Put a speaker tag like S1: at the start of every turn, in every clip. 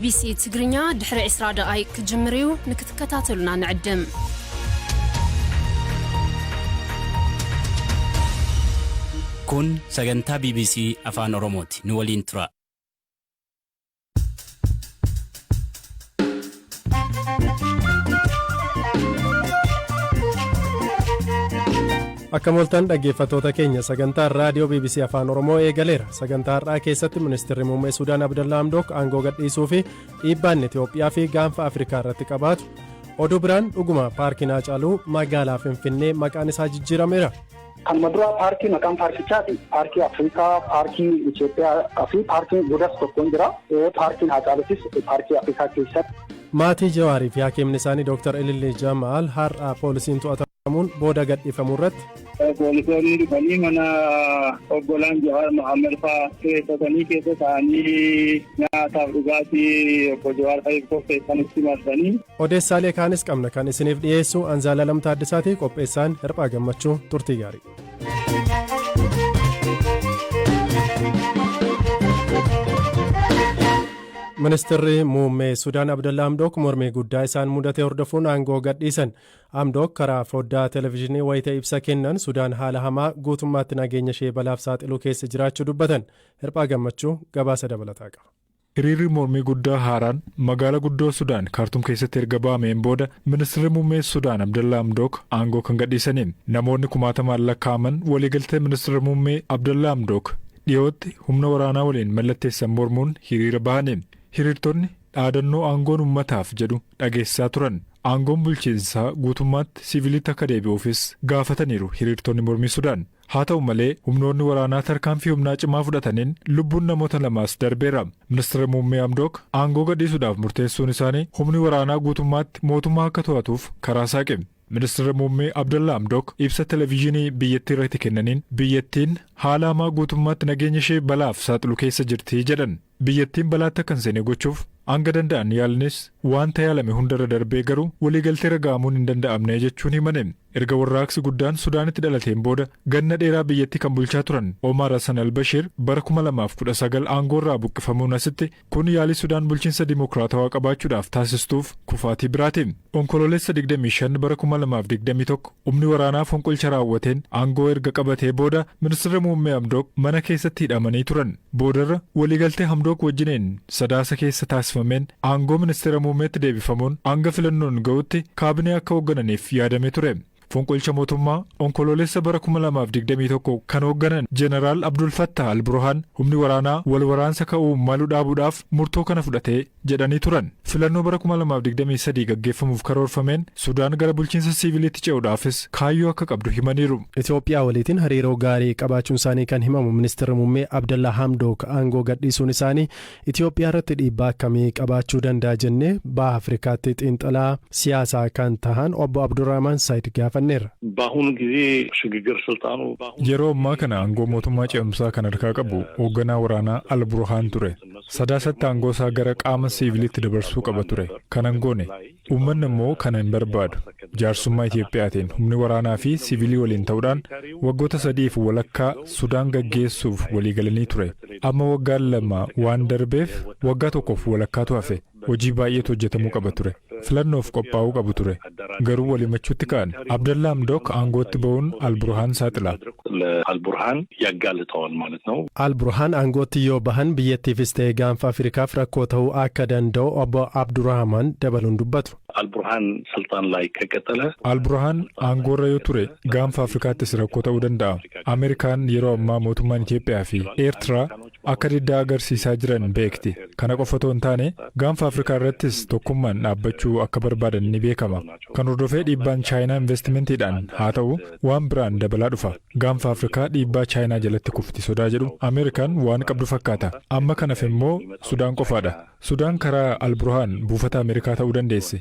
S1: ቢቢሲ ትግርኛ ድሕሪ 20 ደቓይቅ ክጅምር እዩ፣ ንክትከታተሉና ንዕድም።
S2: Kun sagantaa BBC Afaan Oromooti. Nu waliin tura.
S3: Akka mooltan dhaggeeffattoota keenya, sagantaan raadiyoo BBC Afaan Oromoo eegaleera. Sagantaa har'aa keessatti ministeerri muummee Suudaan Abdallaa Hamdook aangoo gadhiisuu fi dhiibbaan Itoophiyaa fi gaanfa Afrikaa irratti qabaatu. Oduu biraan, dhuguma paarkiin Haacaaluu magaalaa Finfinnee maqaan isaa jijjiirameera.
S4: Kanuma dura paarkii maqaan paarkichaati. Paarkii Afrikaa, Paarkii Itoophiyaa fi paarkiin Gudas tokko hin jira. Paarkiin Haacaaluutis Paarkii Afrikaa keessatti.
S3: Maatii Jawaarii fi hakiimni isaanii Dr. Ilillee Jamaal har'a poolisiin to'atamuun booda gadhiifamuu irratti.
S5: Poolisoonni dhufanii mana obbolaan Jawaar Mohaammed fa'aa kireeffatanii keessa taa'anii nyaataaf dhugaatii obbo Jawaar fa'iif qopheessanitti marsanii.
S3: Odeessaalee kaanis qabna. Kan isiniif dhiyeessu Anzaalaa Taaddasaati, qopheessaan Hirphaa Gammachuu. Turtii gaarii. Ministeerri muummee Sudaan Abdallaa Hamdook mormii guddaa isaan mudate hordofuun aangoo gadhiisan. Hamdook karaa foddaa televezyiinii wayita ibsa kennan Sudaan haala hamaa guutummaatti nageenya ishee balaaf saaxiluu keessa jiraachuu dubbatan. Hirphaa Gammachuu gabaasa dabalataa qaba.
S6: Hiriirri mormii guddaa haaraan magaalaa guddoo Sudaan Kaartum keessatti erga ba'ameen booda ministeerri muummee Sudaan Abdallaa Hamdook aangoo kan gadhiisaniin. Namoonni kumaatamaan lakkaa'aman waliigaltee ministeerri muummee Abdallaa Hamdook dhiyootti humna waraanaa waliin mallatteessan mormuun hiriira bahaniin. Hiriirtonni dhaadannoo "aangoon uummataaf" jedhu dhageessisaa turan. Aangoon bulchiinsaa guutummaatti siviilitti akka deebi'uufis gaafataniiru hiriirtonni mormii Sudaan. Haa ta'u malee, humnoonni waraanaa tarkaanfii humnaa cimaa fudhataniin lubbuun namoota lamaas darbeera. Ministeerri muummee Hamdook aangoo gadhiisuudhaaf murteessuun isaanii humni waraanaa guutummaatti mootummaa akka to'atuuf karaa saaqe. Ministeerri muummee Abdallaa Hamdook ibsa televezyiinii biyyattii irratti kennaniin biyyattiin haala hamaa guutummaatti nageenya ishee balaaf saaxilu keessa jirti jedhan. Biyyattiin balaatti akka hin seene gochuuf hanga danda'an yaalanis, wanta yaalame hundarra darbee garuu waliigaltee irra ga'amuun hin danda'amne jechuun himane. Erga warraaqsi guddaan Sudaanitti dhalateen booda ganna dheeraa biyyattii kan bulchaa turan Omar Hassan al-Bashir bara 2019 aangoorraa buqqifamuun asitti kun yaalii Sudaan bulchiinsa dimokiraatawaa qabaachuudhaaf taasistuuf kufaatii biraati. Onkoloolessa 25 bara 2021 humni waraanaa fonqolcha raawwateen aangoo erga qabatee booda ministeerri muummee Hamdook mana keessatti hidhamanii turan. Boodarra waliigaltee Hamdook wajjiniin Sadaasa keessa taasifameen aangoo ministeera muummeetti deebifamuun hanga filannoon ga'utti kaabinee akka hooggananiif yaadamee ture. Fonqolcha mootummaa Onkoloolessa bara 2021 kan hoogganan Jeneraal Abdul Fattah al-Burhaan humni waraanaa wal waraansa ka'uu malu dhaabuudhaaf murtoo kana fudhatee jedhanii turan. Filannoo bara 2023 gaggeeffamuuf karoorfameen Sudaan gara bulchiinsa siviilitti ce'uudhaafis kaayyoo akka qabdu himaniiru.
S3: Itoophiyaa waliitiin hariiroo gaarii qabaachuun isaanii kan himamu ministeerri muummee Abdallaa Hamdook aangoo gadhiisuun isaanii Itoophiyaa irratti dhiibbaa akkamii qabaachuu danda'a jennee Baha Afrikaatti xiinxalaa siyaasaa kan tahan obbo Abdurrahman Said gaafanneerra.
S7: በአሁኑ ጊዜ ሽግግር ስልጣኑ
S6: Yeroo ammaa kana aangoo mootummaa ce'umsaa kan harkaa qabu hoogganaa waraanaa Al-Burhaan ture. Sadaasatti aangoo isaa gara qaama siviilitti dabarsuu qaba ture. Kana hin goone. Uummanni immoo kana hin barbaadu. Jaarsummaa Itiyoophiyaatiin humni waraanaa fi siviilii waliin ta'uudhaan waggoota 3f walakkaa Sudaan gaggeessuuf waliigalanii ture. Amma waggaan 2 waan darbeef waggaa tokkoof walakkaatu hafe. Hojii baay'eetu hojjetamuu qaba ture. Filannoof qophaa'uu qabu ture. Garuu walimachuutti ka'an. Abdallaa Hamdook aangootti ba'uun Al-Burhaan saaxila.
S7: ለአልቡርሃን ያጋልጠዋል ማለት ነው።
S3: Al-Burhaan aangootti yoo bahan biyyattiifis ta'e gaanfa Afrikaaf rakkoo ta'uu akka danda'u obbo Abdurrahman dabaluun dubbatu.
S7: አልቡርሃን ስልጣን ላይ ከቀጠለ
S6: Al-Burhaan aangoorra yoo ture gaanfa Afrikaattis rakkoo ta'uu danda'a. Ameerikaan yeroo ammaa mootummaan Itoophiyaa fi Eertiraa akka diddaa agarsiisaa jiran beekti. Kana qofa otoo hin taane, gaanfa Afrikaa irrattis tokkummaan dhaabbachuu akka barbaadan ni beekama. Kan hordofee dhiibbaan Chaayinaa investimentiidhaan haa ta'u waan biraan dabalaa dhufa. Gaanfa Afrikaa dhiibbaa Chaayinaa jalatti kufti sodaa jedhu Ameerikaan waan qabdu fakkaata. Amma kanaaf immoo Sudaan qofaadha. Sudaan karaa Al-Burhaan buufata Ameerikaa ta'uu dandeesse.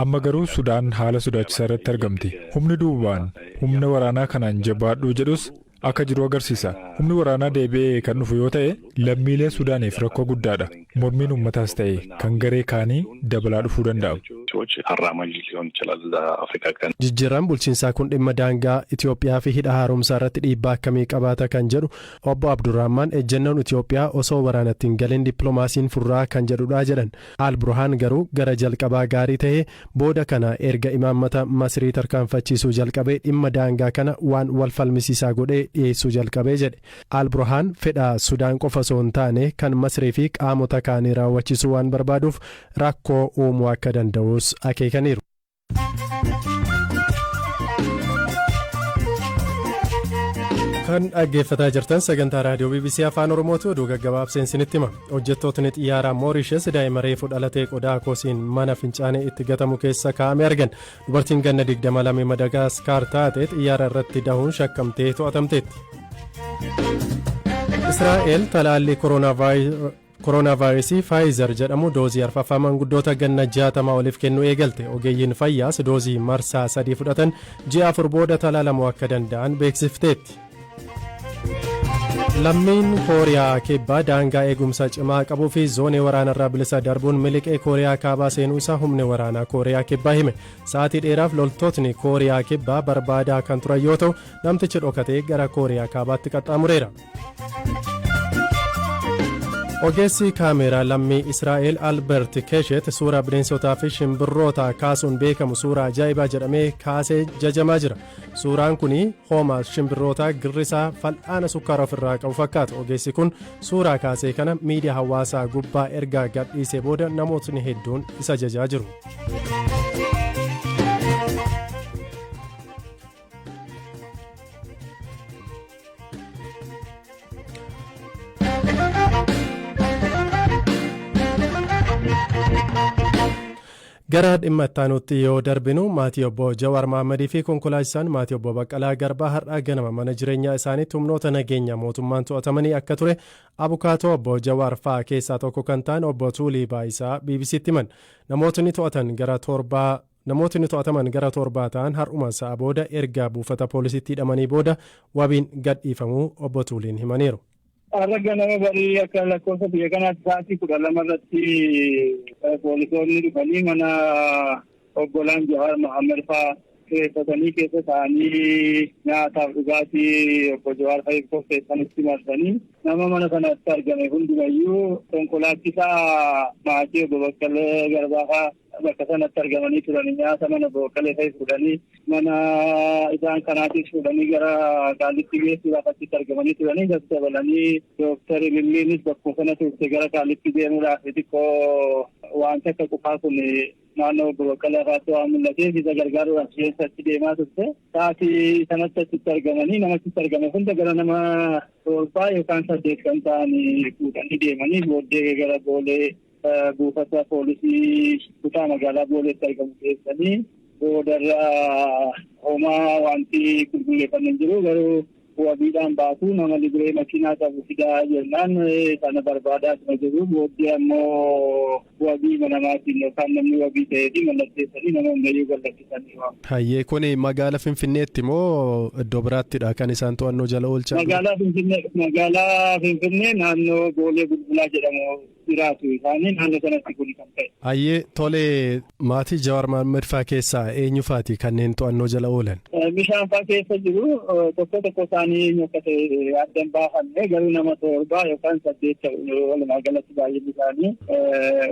S6: Amma garuu Sudaan haala sodaachisaa irratti argamti. Humni duubaan humna waraanaa kanaan jabaadhuu jedhus akka jiru agarsiisa. Humni waraanaa deebi'ee kan dhufu yoo ta'e lammiilee Sudaaniif rakkoo guddaadha. Mormiin uummataas ta'e kan garee kaanii dabalaa dhufuu danda'a.
S7: ፖሊሲዎች አራማጅ ሊሆን ይችላል አፍሪካ ቀንድ።
S3: Jijjiirraan bulchiinsaa kun dhimma daangaa Itoophiyaa fi hidha haaromsaa irratti dhiibbaa akkamii qabaata kan jedhu obbo Abdurrahman, ejjennoon Itoophiyaa osoo waraanatti hin galin dippiloomaasiin furraa kan jedhudha jedhan. Al Burhaan garuu gara jalqabaa gaarii ta'ee, booda kana erga imaammata Masrii tarkaanfachiisuu jalqabee dhimma daangaa kana waan wal falmisiisaa godhee dhiyeessuu jalqabee jedhe. Al Burhaan fedha Sudaan qofa osoo hin taane kan Masrii fi qaamota kaanii raawwachiisuu waan barbaaduuf rakkoo uumuu akka danda'us akeekaniiru. Kan dhaggeeffataa jirtan sagantaa raadiyoo BBC Afaan Oromooti. Oduu gaggabaabseen isinitti hima. Hojjettootni xiyyaaraa Moorishes daa'ima reefu dhalatee qodaa kosiin mana fincaanii itti gatamu keessa kaa'ame argan. Dubartiin ganna 22 Madagaskaar taate xiyyaara irratti dahuun shakkamtee to'atamteetti. Israa'el talaallii kooroonaa vaayirasii Faayizer jedhamu doozii arfaffaa manguddoota ganna 60 oliif kennuu eegalte. Ogeeyyiin fayyaas doozii marsaa 3 fudhatan ji'a 4 booda talaalamuu akka danda'an beeksifteetti. Lammiin Kooriyaa Kibbaa daangaa eegumsa cimaa qabuu fi zoonii waraanarraa bilisa darbuun miliqee Kooriyaa Kaabaa seenuu isaa humni waraanaa Kooriyaa Kibbaa hime. Sa'aatii dheeraaf loltootni Kooriyaa Kibbaa barbaadaa kan turan yoo ta'u, namtichi dhokatee gara Kooriyaa Kaabaatti qaxxaamureera. Ogeessi kaameeraa lammii Israa'el Albert Keshet suuraa bineensotaa fi shimbirroota kaasuun beekamu suuraa ajaa'ibaa jedhamee kaasee jajamaa jira. Suuraan kun hooma shimbirroota girrisaa fal'aana sukkaara ofirraa qabu fakkaata. Ogeessi kun suuraa kaasee kana miidiyaa hawaasaa gubbaa ergaa gadhiisee booda namootni hedduun isa jajaa jiru. Gara dhimma itti yoo darbinu, maatii obbo Jawaar Mahammadii fi konkolaachisaan maatii obbo Baqqalaa Garbaa har'aa ganama mana jireenyaa isaaniitti humnoota nageenya mootummaan to'atamanii akka ture abukaatoo obbo Jawaar fa'aa keessaa tokko kan ta'an obbo Tuulii Baayisaa BBCtti himan. Namootni to'ataman gara 7 ta'an har'uma sa'a booda erga buufata poolisiitti hidhamanii booda wabiin gadhiifamuu obbo Tuuliin himaniiru.
S5: Har'a ganama barii akka lakkoofsa biyya kanaatti sa'aatii 12 irratti poolisoonni dhufanii mana obbolaan Jawaar Mohaammed fa'aa kireeffatanii keessa taa'anii nyaataaf dhugaatii obbo Jawaar fa'iif qopheessanitti marsanii, nama mana sanatti argame hundumayyuu, konkolaachisaa maatii obbo Baqqalee Garbaa fa'aa bakka sanatti argamanii turan, nyaata mana obbo Baqqalee fa'i fuudhanii, mana isaan kanaatis fuudhanii gara Qaalitti geessuudhaaf achitti argamanii turanii, as dabalanii Dooktar Lilliinis bakkuma sana turte. Gara Qaalitti deemuudhaaf xiqqoo wanti akka qufaa kun naannoo obbo Baqqalee fa'aatti waan mul'ateef isa gargaaruudhaaf isheen deemaa turte. Sa'aatii sanatti achitti argamanii nama achitti argame hunda gara nama torbaa yookaan saddeet kan ta'anii fuudhanii deemanii, booddee gara Boolee buufata poolisii kutaa magaalaa Booleetti argamu geessanii, boodarraa homaa wanti qulqulleeffanne hin jiru, garuu wabiidhaan baatu, nama libiree makiinaa qabu fidaa jennaan sana barbaadaa jiru. Booddee ammoo wabii manamaatiin yookaan namni wabii ta'ee fi mallatteessanii nama hundayyuu gallakkisanii waamu.
S3: Hayyee, kun magaala Finfinneetti moo iddoo biraattidha kan isaan to'annoo jala oolchan?
S5: Magaalaa Finfinnee naannoo Boolee Bulbulaa jedhamu jiraatu isaanii, naannoo sanatti kun kan ta'e.
S3: Hayyee, tolee, maatii Jawaar Mohaammed faa keessaa eenyu faati kanneen to'annoo jala oolan?
S5: Bishaan faa keessa jiru. Tokko tokko isaanii eenyu akka ta'e addan baafanne, garuu nama torbaa yookaan saddeet ta'u walumaa galatti baay'inni isaanii.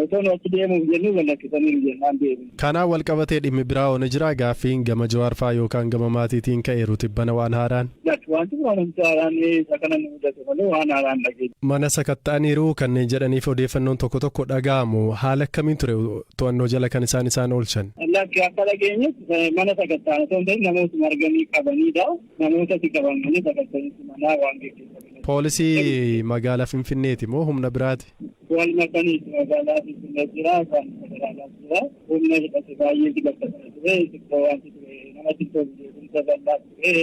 S5: Otoo nu achi deemuuf jennu gallakkisanii jennaan deemne.
S3: Kanaan wal qabatee dhimmi biraa ni jira? Gaaffiin gama Jawaar faa yookaan gama maatiitiin ka'eeru tibbana waan haaraan?
S5: Wanti wanti haaraan isa kana nu mudate malee waan haaraan dhageenya.
S3: Mana sakatta'aniiru kanneen jedhaniif odeeffannoon tokko tokko dhaga'amu, haala akkamiin ture to'annoo jala kan isaan oolchan?
S5: Lakki, akka dhageenyetti mana sakatta'an osoo hin ta'in namootuma arganii qabanidha. Namoota itti qabamanii sakatta'insi manaa waan geggeeffame.
S3: Poolisii magaalaa Finfinneeti moo humna biraati?
S5: Wal makaniiti, magaalaa Finfinnee jira, kan federaalaa jira. Humna hidhate baay'eetu bakka sana ture. Xiqqoo wanti ture namatti tolu, beekumsa bal'aa ture.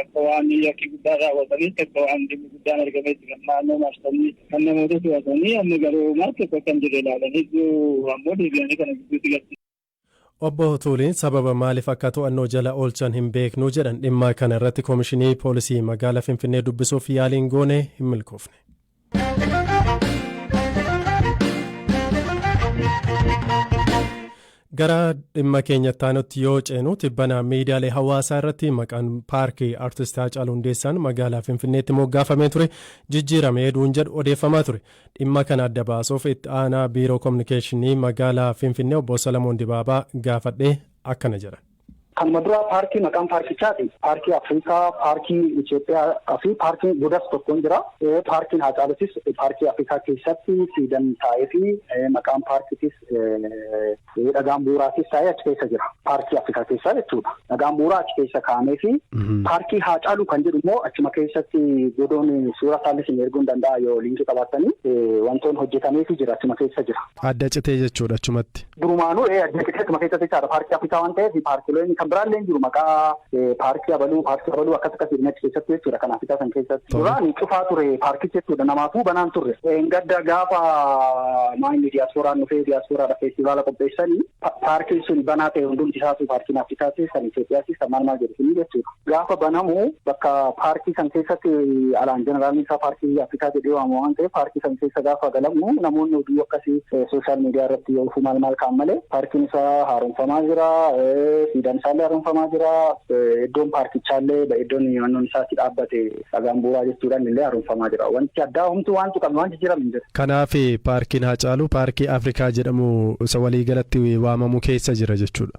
S5: Akka waan yakki guddaan raawwatanitti, akka waan dhimmi guddaan argametti kan naannoo marsanii kan namoota to'atanii, amma garuu maal tokko kan jedhe ilaalanii ammoo deebi'anii kana gidduutti galchi.
S3: Obbo Tuuliin sababa maaliif akka to'annoo jala oolchan hin beeknu jedhan. Dhimma kana irratti koomishinii poolisii magaalaa Finfinnee dubbisuuf yaaliin goone hin milkoofne. Gara dhimma keenyatti aanutti yoo ceenu, tibbana miidiyaalee hawaasaa irratti maqaan paarkii Artist Haacaaluu Hundeessaan magaalaa Finfinneetti moggaafamee ture jijjiirame hedduun jedhu odeeffamaa ture. Dhimma kana adda baasuuf itti aanaa biiroo kominikeeshinii magaalaa Finfinnee obbo Salamoon Dibaabaa gaafadhee akkana jedhan.
S4: Kanuma dura paarkii maqaan paarkichaati. Paarkii Afrikaa, Paarkii Itoophiyaa fi paarkiin Gudas tokkoon jira. Paarkiin Haacaaluutis Paarkii Afrikaa keessatti siidan taa'ee fi maqaan paarkiitis dhagaan bu'uuraatis taa'ee achi keessa jira. Paarkii Afrikaa keessa jechuudha. Dhagaan bu'uuraa achi keessa kaa'amee fi Paarkii Haacaaluu kan jedhu immoo achuma keessatti godoon suura isaallee isin erguu hin danda'a yoo liinkii qabaattanii, wantoon hojjetameefi jira, achuma keessa jira.
S3: Adda citee jechuudha achumatti.
S4: Durumaanuu adda citee achuma keessatti jechaadha. Paarkii Afrikaa waan ta'eef paarkiileen kan biraallee hin jiru, maqaa paarkii abaluu, paarkii abaluu akkas akkas jedhanii achi keessatti jechuudha, kan Afrikaa san keessatti. Duraan cufaa ture paarkichi jechuudha, namaafuu banaan turre. Gadda gaafa maayini diiyaasporaan dhufee diiyaasporaadha feestivaala qopheessanii paarkiin sun banaa ta'e, hundumti isaatu, paarkiin Afrikaatis kan Itoophiyaatis kan maal maal jedhu suni jechuudha. Gaafa banamu bakka paarkii san keessatti alaan jeneraalni isaa Paarkii Afrikaa jedhee waamamu waan ta'eef, paarkii san keessa gaafa galamu namoonni oduu akkasii social media irratti yoo maal maal kaan malee paarkiin isaa haaromfamaa jira, siidaan isaallee haaromfamaa jira, iddoon paarkichaallee, iddoon naannoon isaatti dhaabbate dhagaan bu'uuraa jechuudhaan illee haaromfamaa jira. Wanti addaa homtuu waan tuqame, waan jijjiirame hin jiru.
S3: Kanaaf paarkiin Haacaaluu Paarkii Afrikaa jedhamu isa waliigalatti waamamu keessa jira jechuudha.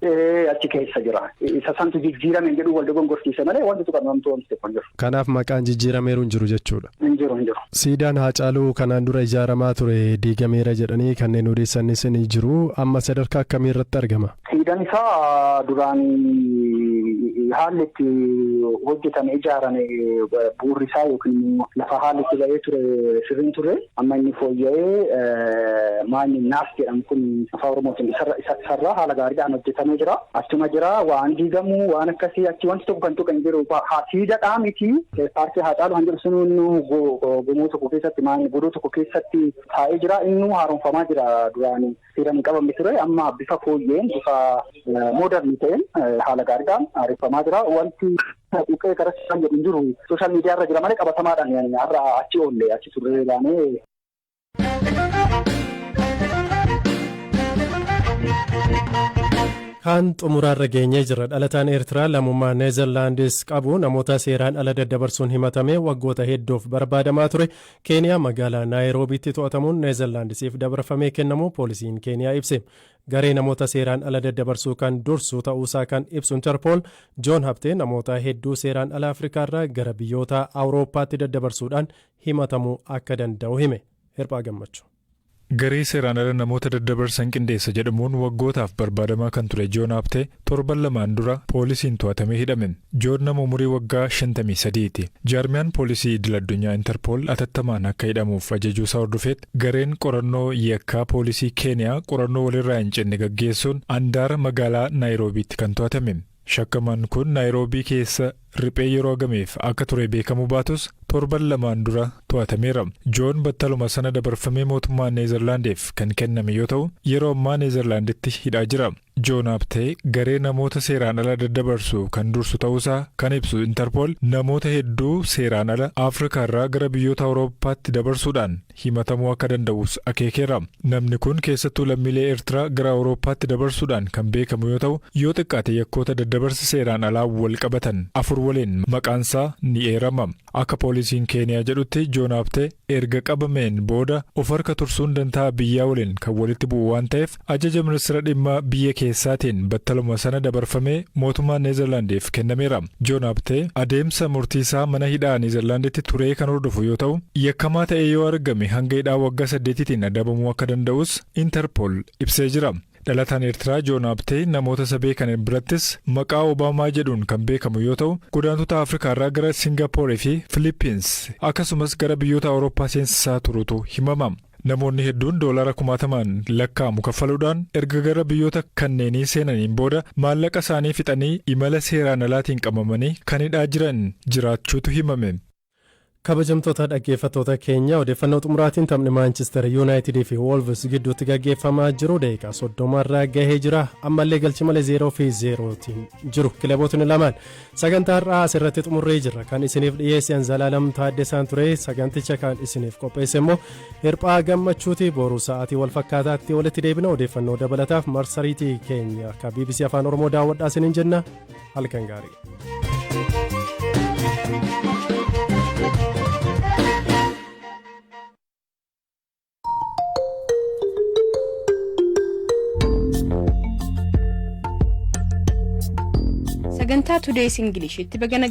S4: Achi keessa jira. Isa santu jijjiirame jedhu wal dogongorsiise malee wanti tuqame homtuu wanti tokko hin jiru.
S3: Kanaaf maqaan jijjiirameeru hin jiru jechuudha.
S4: Hin jiru, hin jiru.
S3: Siidaan Haacaaluu kanaan dura ijaaramaa ture diigameera jedhanii kanneen odeessanis ni jiru. Amma sadarkaa akkamii irratti argama?
S4: Siidaan isaa duraan haalli itti hojjetame, ijaarame, bu'uurri isaa yookiin lafa haalli itti ba'ee ture sirriin ture. Amma inni fooyya'ee maanyi naaf jedhamu kun afaan Oromootiin isarraa haala gaariidhaan hojjetamee jira. Achuma jira, waan diigamu waan akkasii achi wanti tokko kan tuqan jiru. Siidadhaa miti, Paarkii Haacaaluu kan jedhu sun gamoo tokko keessatti, maanyi godoo tokko keessatti taa'ee jira. Innuu haaromfamaa jira. Duraan seeraan hin qabamne ture, amma bifa fooyyeen, bifa modern ta'een haala gaariidhaan haaromfamaa jira. Wanti tuqee karaa isaan jedhu hin jiru. Social media irra jira malee qabatamaadhaan har'a achi oolle, achi turree baanee.
S3: Kan xumuraarra geenyee jira. Dhalataan Eertiraa lammummaa Neezerlaandis qabu namoota seeraan ala daddabarsuun himatamee waggoota hedduuf barbaadamaa ture Keeniyaa magaalaa Naayiroobiitti to'atamuun Neezerlaandisiif dabarfamee kennamu poolisiin Keeniyaa ibse. Garee namoota seeraan ala daddabarsuu kan dursu ta'uusaa kan ibsu Interpool, Joon Habtee namoota hedduu seeraan ala Afrikaarraa gara biyyoota Awurooppaatti daddabarsuudhaan himatamuu akka danda'u hime. Hirphaa Gammachuu.
S6: Garee seeraan ala namoota daddabarsan qindeessa jedhamuun waggootaaf barbaadamaa kan ture Joon Habtee torban 2n dura poolisiin to'atamee hidhame. Joon nama umurii waggaa 53ti. Jaarmiyaan poolisii idil addunyaa Interpool atattamaan akka hidhamuuf ajajuusaa hordofeet gareen qorannoo yakkaa poolisii Keeniyaa qorannoo walirraa hin cinne gaggeessuun andaara magaalaa Naayiroobiitti kan to'atame. Shakkamaan kun Naayiroobii keessa riphee yeroo hagamiif akka ture beekamuu baatus torban 2n dura to'atameera. Joon battaluma sana dabarfamee mootummaa Neezerlaandiif kan kenname yoo ta'u, yeroo ammaa Neezerlaanditti hidhaa jira. Joon Habtee garee namoota seeraan ala daddabarsu kan dursu ta'uusaa kan ibsu Interpool, namoota hedduu seeraan ala Afrikaarraa gara biyyoota Awurooppaatti dabarsuudhaan himatamuu akka danda'us akeekeera. Namni kun keessattuu lammiilee Eertiraa gara Awurooppaatti dabarsuudhaan kan beekamu yoo ta'u, yoo xiqqaate yakkoota daddabarsa seeraan alaa wal qabatan afur waliin maqaansaa ni eerama. Akka poolisiin Keeniyaa jedhutti, Joon Habtee erga qabameen booda of harka tursuun dantaa biyyaa waliin kan walitti bu'u waan ta'eef ajaja ministeera dhimma biyya keessaatiin battaluma sana dabarfamee mootummaa Neezerlaandiif kennameera. Joon Habtee adeemsa murtii isaa mana hidhaa Neezerlaanditti turee kan hordofu yoo ta'u, yakkamaa ta'ee yoo argame hanga hidhaa waggaa 8tiin adabamuu akka danda'us Interpol ibsee jira. Dhalataan Eertiraa Joon Habtee namoota isa beekan birattis maqaa Obaamaa jedhuun kan beekamu yoo ta'u, godaantota Afrikaarraa gara Singapoorii fi Filippins akkasumas gara biyyoota Awurooppaa seensisaa turutu himama. Namoonni hedduun doolara kumaatamaan lakkaa'amu kaffaluudhaan erga gara biyyoota kanneenii seenaniin booda maallaqa isaanii fixanii imala seeraan alaatiin qabamanii kan hidhaa jiran jiraachuutu himame.
S3: Kabajamtoota dhaggeeffattoota keenya, odeeffannoo xumuraatiin taphni Maanchister Yuunaayitidii fi Woolvis gidduutti gaggeeffamaa jiru daqiiqaa 30 irraa gahee jira. Ammallee galchi malee 0 fi 0tiin jiru kilabootni lamaan. Sagantaa har'aa asirratti xumurree jirra. Kan isiniif dhiyeesse Zalaalam Taaddesaan ture. Saganticha kan isiniif qopheesse immoo Hirphaa Gammachuuti. Boruu sa'aatii wal fakkaataatti walitti deebina. Odeeffannoo dabalataaf marsariitii keenya akka BBC Afaan Oromoo daawwadhaa isiniin jenna. Halkan gaarii.
S8: Sagantaa Today's Englishitti bagana.